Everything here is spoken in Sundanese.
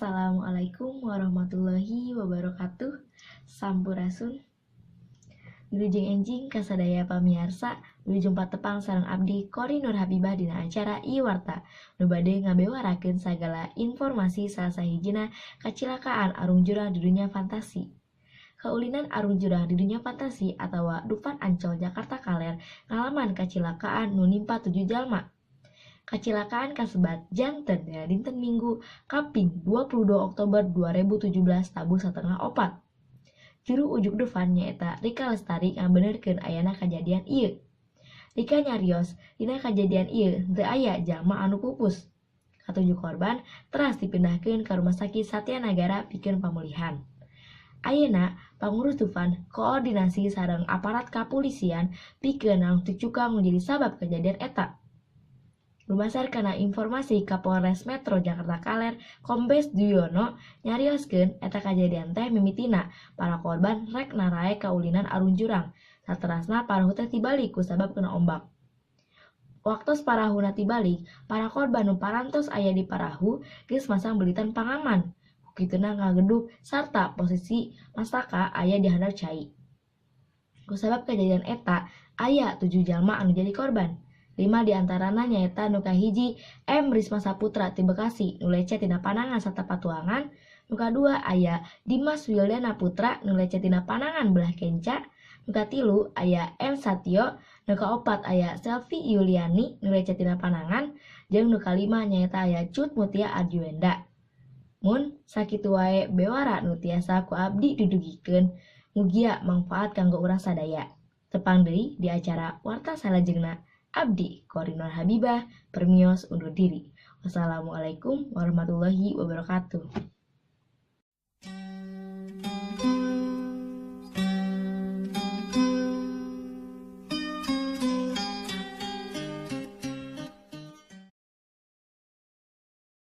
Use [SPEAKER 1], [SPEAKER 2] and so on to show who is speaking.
[SPEAKER 1] Assalamualaikum warahmatullahi wabarakatuh. Sampurasun. Wilujeng enjing kasadaya pamiarsa, wilujeng patepang sareng abdi Kori Nur Habibah dina acara iWarta nu bade ngabewarakeun sagala informasi salah sahijina kacilakaan arung jurang di dunia fantasi. Kaulinan arung jurang di dunia fantasi atawa Dufan Ancol Jakarta Kaler ngalaman kacilakaan nu nimpa 7 jalma. Kacilakaan kasebat janten dina dinten Minggu kaping 22 Oktober 2017 tabuh 3:30. Juru ujuk Dufan nyaeta Rika Lestari ngabenerkeun ayana kajadian ieu. Rika nyarios dina kajadian ieu henteu aya jalma anu pupus. Katujuh korban teras dipindahkeun ka Rumah Sakit Satya Nagara pikeun pamulihan. Ayeuna pangurus Dufan koordinasi sareng aparat kapolisian pikeun nangtung cukang nu jadi sabab kajadian eta. Dumasar kana informasi Kapolres Metro Jakarta Kaler Kombes Duyono nyarioskeun eta kajadian teh mimitina para korban rek narae kaulinan arung jurang saterasna parahu teh tibalik kusabab kena ombak. Waktos parahuna tibalik, para korban nu parantos aya di parahu geus masang belitan pangaman. Kukituna ngagedug sarta posisi mastaka aya di handap cai. Kusabab kajadian eta aya 7 jalma anu jadi korban. 5 diantarana nyaeta nu kahiji M. Risma Saputra ti Bekasi nu lecet tina panangan sarta patuangan, nu kadua aya Dimas Wildana Putra nu lecet tina panangan belah kenca, nu katilu aya M. Satyo, nu kaopat aya Selvi Yuliani nu lecet tina panangan, jeung nu kalima nyaeta aya Cut Mutia Arjuwenda. Mun sakitu wae bewara nu tiasa ku abdi didugikeun, mugia mangfaat kanggo urang sadaya. Tepang deui di acara Warta salajengna. Abdi Kori Nur Habibah permios undur diri. Wassalamualaikum warahmatullahi wabarakatuh.